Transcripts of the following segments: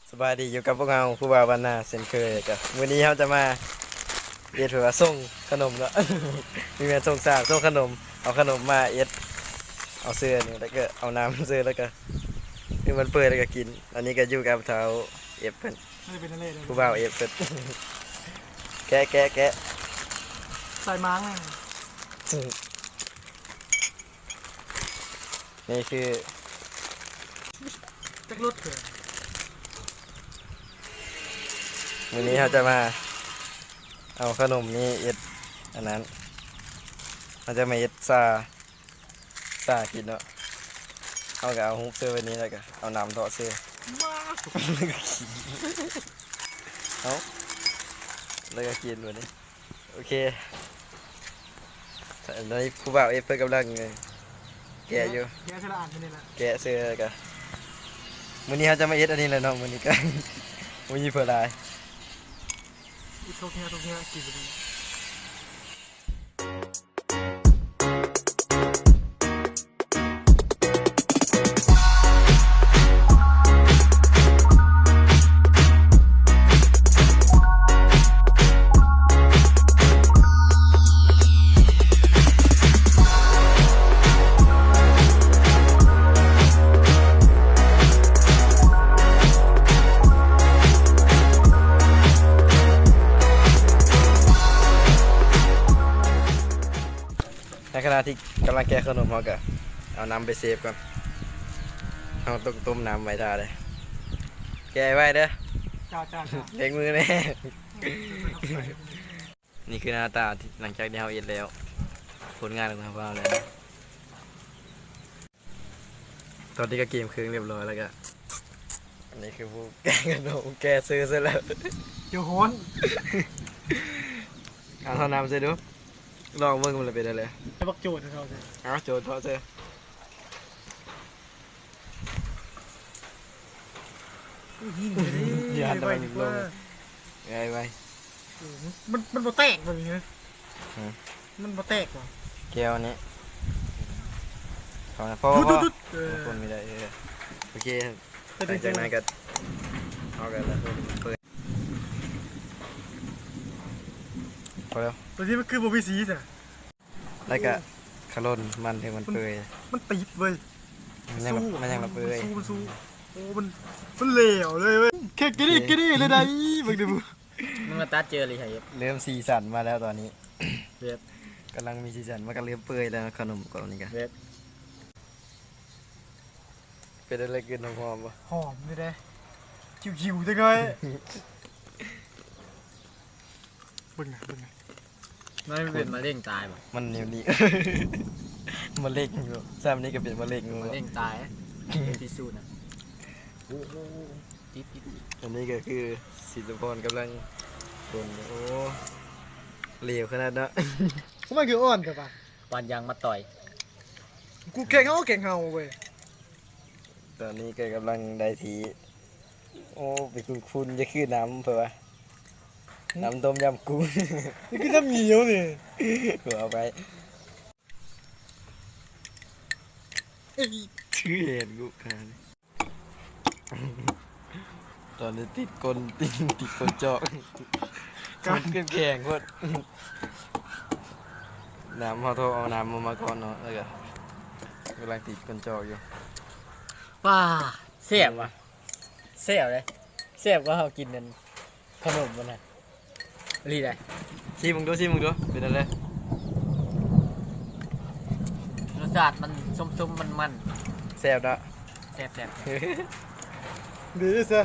ສະບາຍດີ ຢູ່ກັບພວກເຮົາ ຜູ້ບ່າວບ້ານນາເຊັ່ນເຄີຍ. ກະມື້ນີ້ເຮົາຈະມາເຮັດ ເພື່ອວ່າສົ່ງຂະໜົມເນາະ ມີແມ່ນສົ່ງສາ ສົ່ງຂະໜົມ ເອົາຂະໜົມມາເຮັດ ເອົາເຊື່ອນີ້ ແລ້ວກະເອົານ້ຳເຊື່ອ ແລ້ວກະໃຫ້ມັນເປື່ອຍ ແລ້ວກະກິນ. ອັນນີ້ກະຢູ່ກັບທ້າວເອັຟເພິ່ນ ຜູ້ບ່າວເອັຟເພິ່ນ. ແກະ ແກະ ແກະ ໃສ່ມາງ ນີ້ຄື ຈັກລົດເທື່ອ. ມື້ນີ້ເຮົາຈະມາເອົາຂະໜົມນີ້ເຮັດອັນນັ້ນ ເຮົາຈະມາເຮັດຊາ ຊາກິນເນາະ. ເຮົາກະເອົາຮູບເຊື່ອໄວ້ນີ້ ແລ້ວກະເອົານ້ຳເທາະເຊື່ອ ມາ ແລ້ວກະກິນ ເອົາ ແລ້ວກະກິນບາດນີ້. ໂອເຄ ຕອນນີ້ຜູ້ບ່າວເອັຟເພິ່ນກຳລັງແກະຢູ່ ແກະເທື່ອລະອັນນີ້ລະ ແກະເຊື່ອ. ກະມື້ນີ້ເຮົາຈະມາເຮັດອັນນີ້ແຫຼະເນາະ. ມື້ນີ້ກະບໍ່ມີເຜື່ອຫຼາຍ ອີກ ທົກເຫື່ອ ທົກເຫື່ອ ກິນ. ໃນຂະນະທີ່ກຳລັງແກະຂະໜົມ ເຮົາກະເອົານ້ຳໄປເຊຟກ່ອນ. ເຮົາຕ້ອງຕົ້ມນ້ຳໄວ້ຖ້າເດີ້ ແກະໄວໆເດີ້ ຈ້າໆໆ ເລັງມືແນ່. ນີ້ຄືໜ້າຕາຫຼັງຈາກທີ່ເຮົາເຮັດແລ້ວ ຜົນງານຂອງພວກເຮົາແລ້ວ. ຕອນນີ້ກະກຽມເຄື່ອງຮຽບຮ້ອຍແລ້ວກະ ອັນນີ້ຄືຜູ້ແກະຂະໜົມ ແກະເຊື່ອໃສ່ແລ້ວ ເຈົ້າຮ້ອນ. ເອົາເຂົ້ານ້ຳໃສ່ດູ ລອງເບິ່ງມັນລະເປັນຈັ່ງໃດ. ໃຫ້ບັກໂຈນເຂົ້າໃສ່ ເອົາໂຈນເຂົ້າໃສ່. ຍິງເລີຍ ໄວໆດີກວ່າ ໄວໆ ເອີ ມັນ ມັນບໍ່ແຕກບໍ່ນີ້ ຮະ ມັນບໍ່ແຕກບໍ່ ແກ້ວນີ້ ພໍ ພໍ ພໍ ເອີ ຄົນມີໄດ້ ເອີ ໂອເຄ. ຫຼັງຈາກນັ້ນກະເອົາກັນລະ ເປີດ ພໍແລ້ວ ໂຕນີ້ມັນຄືບໍ່ມີສີຊະ. ແລ້ວກະຂະຫຼົ່ນມັນໃຫ້ມັນເປື່ອຍ ມັນຕິດເວີຍ ມັນຍັງ ມັນຍັງລະເປື່ອຍ ມັນສູ້ ມັນສູ້ ໂອ້ ມັນ ມັນເຫຼວເລີຍເວີຍ ແຄ່ກະດີກະດີເລີຍໄດ໋ ເບິ່ງດູ. ມັນມາຕັດເຈີລີໃຫ້ ເລີ່ມສີສັນມາແລ້ວຕອນນີ້ ແບບ ກຳລັງມີສີສັນ ມັນກະເລີ່ມເປື່ອຍແລ້ວ ຂະໜົມກອງນີ້ກະ ແບບ ເປັນຈັ່ງໃດ ກິ່ນຫອມໆບໍ່? ຫອມຢູ່ເດ້ ຂິວໆ ຈັກໜ້ອຍ. ເບິ່ງນະ ເບິ່ງນະ ມັນເປັນມະເຮັງຕາຍບໍ່? ມັນແນວນີ້ ມະເຮັງຢູ່ ຊ້ຳນີ້ກະເປັນມະເຮັງຢູ່ ມະເຮັງຕາຍ ເປັນພິສູນນະ. ໂອ້ ໂອ້ ໂອ້ ຕິດ ຕິດ ຕິດ. ອັນນີ້ກະຄືສີສຸພອນກຳລັງຄົນ ໂອ້ ເຫຼວຂະໜາດເນາະ. ມັນຄືອ່ອນແທ້ປະ? ປານຢາງມາຕ່ອຍ ກູແກງເຮົາ ແກງເຮົາເວີຍ. ຕອນນີ້ກະກຳລັງໄດ້ທີ່ ໂອ້ ເປັນຂຸ່ນໆ ຈະຄືນ້ຳ ເພິ່ນວ່າ ນ້ຳຕົ້ມຢຳກຸ້ງ ນີ້ຄືນ້ຳໜຽວນີ້ ເອົາໄປ ເອີຍ ຖືແຮງລູກຄ້າ. ຕອນນີ້ຕິດກົ້ນ ຕິດ ຕິດກົ້ນຈອກ ກ້າມແຂງໂພດ. ນ້ຳ ເຮົາຕ້ອງເອົານ້ຳອອກມາກ່ອນເນາະ ແລ້ວກະກຳລັງຕິດກົ້ນຈອກຢູ່. ປາ ແຊບຫວາ ແຊບເດ້ ແຊບກວ່າເຮົາກິນອັນ ຂະໜົມມັນນະ ອີ່ຫຼີໃດ໋. ຊີມເບິ່ງດູ ຊີມເບິ່ງດູ ເປັນຈັ່ງໃດ? ລົດຊາດມັນສົ້ມໆ ມັນໆ ແຊບເນາະ ແຊບໆ ດີຊະ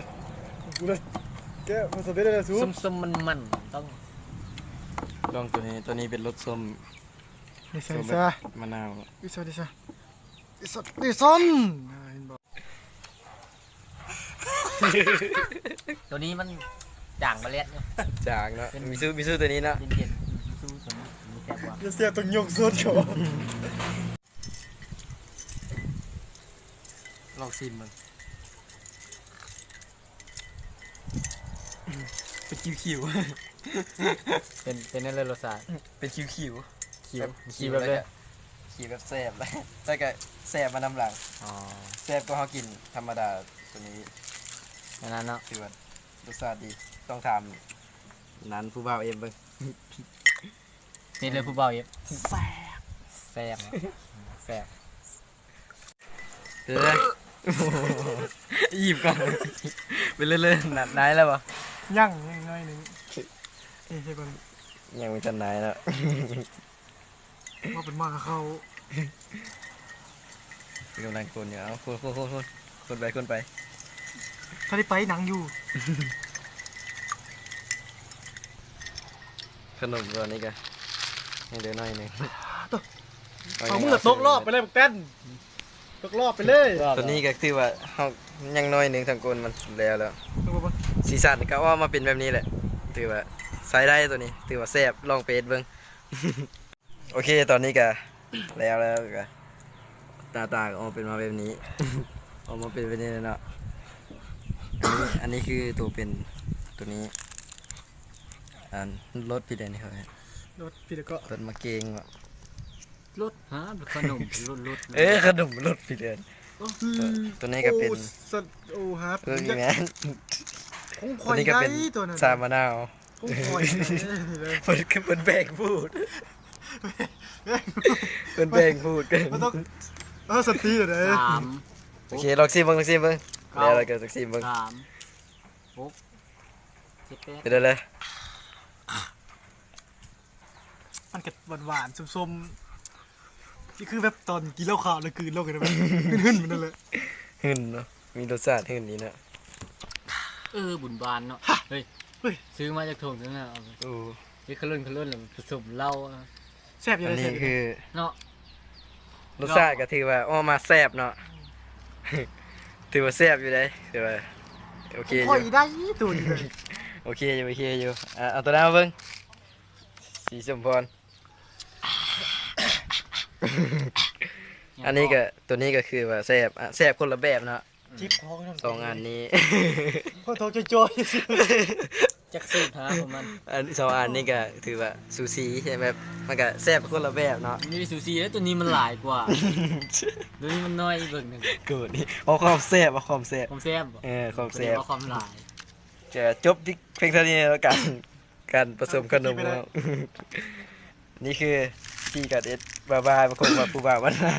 ແກະ ມັນສຳເລັດແລ້ວສູ ສົ້ມໆ ມັນໆ ຕ້ອງລອງໂຕນີ້. ໂຕນີ້ເປັນລົດສົ້ມ ນີ້ໃສ່ ສົ້ມແບບ ຊະ ມະນາວ ອີ່ສັນ ອີ່ສັນ ອີ່ສັນ ເຫັນບໍ່? ໂຕນີ້ມັນຈາງບາແລັດຢູ່ ຈາງເນາະ ເປັນ ມິຊູ ມິຊູໂຕນີ້ເນາະ ເຢັນໆ ມິຊູໂຕນີ້ ມີແຊບກວ່າ ແຊບຕ້ອງຍົກສົດເຂົາ ລອງຊີມເບິ່ງ. ເປັນຂິວໆ ເປັນ ເປັນແນວໃດລົດຊາດ? ເປັນຂິວໆ ຂິວ ແບບຂິວແບບໃດ? ຂິວແບບແຊບ ແລ້ວກະແຊບມານຳຫຼັງ ອໍ ແຊບກວ່າເຮົາກິນທຳມະດາໂຕນີ້. ອັນນັ້ນເນາະ ຖືວ່າລົດຊາດດີ ຕ້ອງຖາມນັ້ນຜູ້ບ່າວເອັມເບິ່ງ ນີ້ເລີຍຜູ້ບ່າວເອັມ ແຊບ ແຊບ ແຊບ ເອີ ອີບກ່ອນ ເປັນເລີຍໆ ນາຍແລ້ວບໍ່? ຍັງ ຍັງໜ້ອຍໜຶ່ງ ເອີ ໃສ່ກ່ອນ ຍັງບໍ່ທັນນາຍເນາະ. ວ່າເປັນໝາເຂົ້າ ກຳລັງຄົນຢູ່ ເອົາ ຄົນ ຄົນ ຄົນ ຄົນ ຄົນໄປ ຄົນໄປ ຖ້າໄດ້ໄປໜັງຢູ່ ຂະໜົມຕອນນີ້ກະຍັງເຫຼືອໜ້ອຍໜຶ່ງ ເອົາ ເອົາ ມຶງກະຕົກລອບໄປເລີຍບັກແຕນ ຕົກລອບໄປເລີຍ ຕອນນີ້ກະຖືວ່າເຮົາຍັງໜ້ອຍໜຶ່ງ ທັງກົ້ນມັນແລ້ວແລ້ວ ເບິ່ງ ເບິ່ງ ສີສັນກະອອກມາເປັນແບບນີ້ແຫຼະ ຖືວ່າໃຊ້ໄດ້ ໂຕນີ້ຖືວ່າແຊບ ລອງໄປເຮັດເບິ່ງ. ໂອເຄ ຕອນນີ້ກະແລ້ວ ແລ້ວກະ ໜ້າຕາກະອອກເປັນມາແບບນີ້ ອອກມາເປັນແບບນີ້ແຫຼະເນາະ ອັນນີ້ ອັນນີ້ຄືໂຕເປັນ ໂຕນີ້ ອັນລົດຜິດອັນນີ້ເຂົາເອີ້ນ ລົດຜິດແລ້ວກໍ ລົດມາເກງເນາະ ລົດຫາຂະໜົມ ລົດ ລົດ ເອີ ຂະໜົມລົດຜິດອັນ ໂອ້ ໂຕ ໂຕນີ້ກະເປັນ ໂອ້ ສັດ ໂອ້ ຫາ ເອີ ແມ່ນ ຂອງຂ້ອຍ ໂຕນີ້ກະເປັນ ໄດ້ໂຕນັ້ນ ຊາມະນາວ ຂອງຂ້ອຍ ເພິ່ນ ເພິ່ນແບ່ງພູດ ແບ່ງ ເພິ່ນແບ່ງພູດກັນ ມັນຕ້ອງ ເອີ ສະຕິເດີ ສາມ ໂອເຄ ລອງຊີມເບິ່ງ ລອງຊີມເບິ່ງ ເກົ້າ ແລ້ວລະກະລອງຊີມເບິ່ງ ສາມ ຫົກ ເຈັດ ແປດ ເປັນໄດລະ? ມັນກະຫວານໆ ສົ້ມໆ ນີ້ຄືແບບຕອນກິນເຫຼົ້າຂາວແລ້ວກືນລົງກັນ ຫຶ່ນໆ ມັນນັ້ນແຫຼະ ຫຶ່ນເນາະ ມີລົດຊາດຫຶ່ນດີເນາະ ເອີ ບຸນບານເນາະ ເຮີ້ຍ ເຮີ້ຍ ຊື້ມາຈາກຖົງນັ້ນນະ ໂອ້ ເຮັດຂະຫຼົ່ນຂະຫຼົ່ນແລ້ວປະສົມເຫຼົ້າ ແຊບຢູ່ເດ້ ອັນນີ້ຄື ເນາະ ລົດຊາດກະຖືວ່າອອກມາແຊບເນາະ ຖືວ່າແຊບຢູ່ເດ້ ຖືວ່າໂອເຄຢູ່ ຂ້ອຍໄດ້ໂຕນີ້ເລີຍ ໂອເຄຢູ່ ໂອເຄຢູ່ ອ່າ ເອົາໂຕນັ້ນມາເບິ່ງ ສີສົມພອນ ອັນນີ້ກະ ໂຕນີ້ກະຄືວ່າແຊບ ອ່າ ແຊບຄົນລະແບບເນາະ ຈິບຂອງ ສອງອັນນີ້ ຄົນທ້ອງຈ່ອຍໆ ຈັກສູດຫາຂອງມັນ ອັນສອງອັນນີ້ກະຖືວ່າສູສີ ແບບມັນກະແຊບຄົນລະແບບເນາະ ນີ້ສູສີແລ້ວ ໂຕນີ້ມັນຫຼາຍກວ່າ ໂຕນີ້ມັນນ້ອຍອີກເບິ່ງໜຶ່ງ ໂກດນີ້ ເອົາຄວາມແຊບ ເອົາຄວາມແຊບ ຄວາມແຊບບໍ່? ເອີ ຄວາມແຊບ ເອົາຄວາມຫຼາຍ ຈະຈົບພຽງເທົ່ານີ້ແລ້ວກັນ ການປະສົມຂະໜົມຂອງເຮົາ ນີ້ຄືວິທີການເຮັດບາບາຍ ຂອງຜູ້ບ່າວບ້ານນາ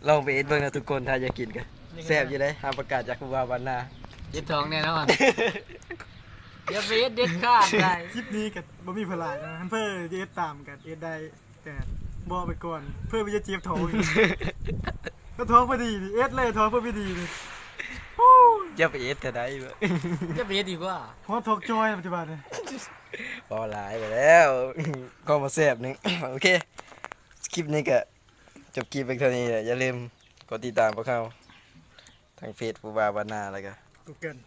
ລອງໄປເຮັດເບິ່ງນະທຸກຄົນ ຖ້າຢາກກິນກະແຊບຢູ່ເດ້ ຮັບປະກັນຈາກຜູ້ບ່າວບ້ານນາ ເຈັບທ້ອງແນ່ນອນ ຢ່າໄປເຮັດເດັດຂາດໄດ໋ ຄລິບນີ້ກະບໍ່ມີຜູ້ຫຼາຍນະ ຄັນເພິ່ນຈະເຮັດຕາມກະເຮັດໄດ້ ແຕ່ບອກໄປກ່ອນ ເພື່ອບໍ່ຈະເຈັບທ້ອງ ຖ້າທ້ອງບໍ່ດີນີ້ ເອັດເລີຍ ທ້ອງບໍ່ດີນີ້ ຢ່າໄປເຮັດແທ້ໃດ ຢ່າໄປເຮັດດີກວ່າ ຮອດທ້ອງຈ່ອຍປັດຈຸບັນນີ້ ພໍຫຼາຍໄປແລ້ວ ຄວາມບໍ່ແຊບໜຶ່ງ ໂອເຄ ຄລິບນີ້ກະຈົບຄລິບພຽງເທົ່ານີ້ແຫຼະ ຢ່າລືມກົດຕິດຕາມພວກເຮົາ ທາງເຟສຜູ້ບ່າວບ້ານນາ ແລ້ວກະ ກູເກີນ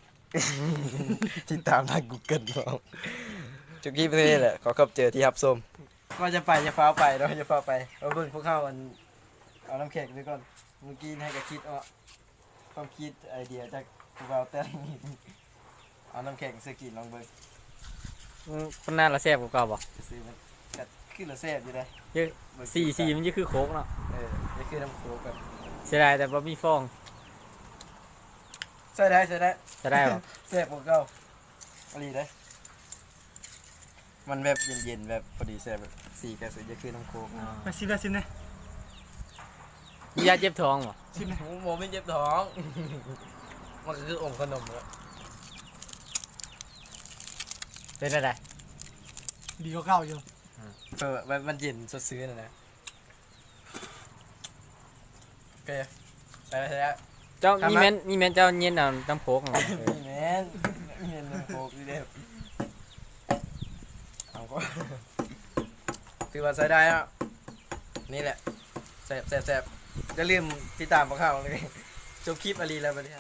ຕິດຕາມທາງກູເກີນພ້ອມ ຈົບຄລິບເທົ່ານີ້ແຫຼະ ຂໍຂອບໃຈທີ່ຮັບຊົມ ກ່ອນຈະໄປ ຢ່າຟ້າວໄປເນາະ ຢ່າຟ້າວໄປ ມາເບິ່ງພວກເຮົາ ອັນ ເອົານ້ຳແຂງໄປກ່ອນ ມື້ກີ້ໃຫ້ກະຄິດເອາະ ຄວາມຄິດໄອເດຍຈາກຜູ້ບ່າວແຕ່ງ ເອົານ້ຳແຂງໃສ່ກິນລອງເບິ່ງ ອືມ ປານນັ້ນລະແຊບກວ່າເກົ່າບໍ່? ຊື່ມັນກະຄືລະແຊບຢູ່ເດ້ ເອີ ສີ ສີມັນຈະຄືໂຄກເນາະ ເອີ ຈະຄືນ້ຳໂຄກ ເສຍດາຍແຕ່ບໍ່ມີຟອງ ໃຊ້ໄດ້ ໃຊ້ໄດ້ ໃຊ້ໄດ້ບໍ່? ແຊບກວ່າເກົ່າອີ່ຫຼີເດ້ ມັນແບບເຢັນໆ ແບບພໍດີແຊບ ແບບສີກະຊິຈະຄືນ້ຳໂຄກ ມາຊິມ ມາຊິມແດ່ ມີຢາເຈັບທ້ອງບໍ່? ຊິມແດ່ ໂອ້ ບໍ່ມີເຈັບທ້ອງ ມັນກະຄືອົມຂະໜົມແລ້ວ ເປັນແນວໃດ? ດີກວ່າເກົ່າຢູ່ ເອີ ມັນ ມັນເຢັນສົດຊື່ນນະ ໂອເຄ ໃສ່ແລ້ວ ໃສ່ແລ້ວ ເຈົ້າ ມີແມ່ນ ມີແມ່ນເຈົ້າເຢັນເອົານ້ຳໂຄກ ມີແມ່ນ ເຢັນນ້ຳໂຄກຢູ່ເດ້ ເອົາ ຖືວ່າໃຊ້ໄດ້ເນາະ ນີ້ແຫຼະ ແຊບ ແຊບ ແຊບ ຢ່າລືມຕິດຕາມພວກເຮົາເລີຍ ຈົບຄລິບອີ່ຫຼີແລ້ວບັດນີ້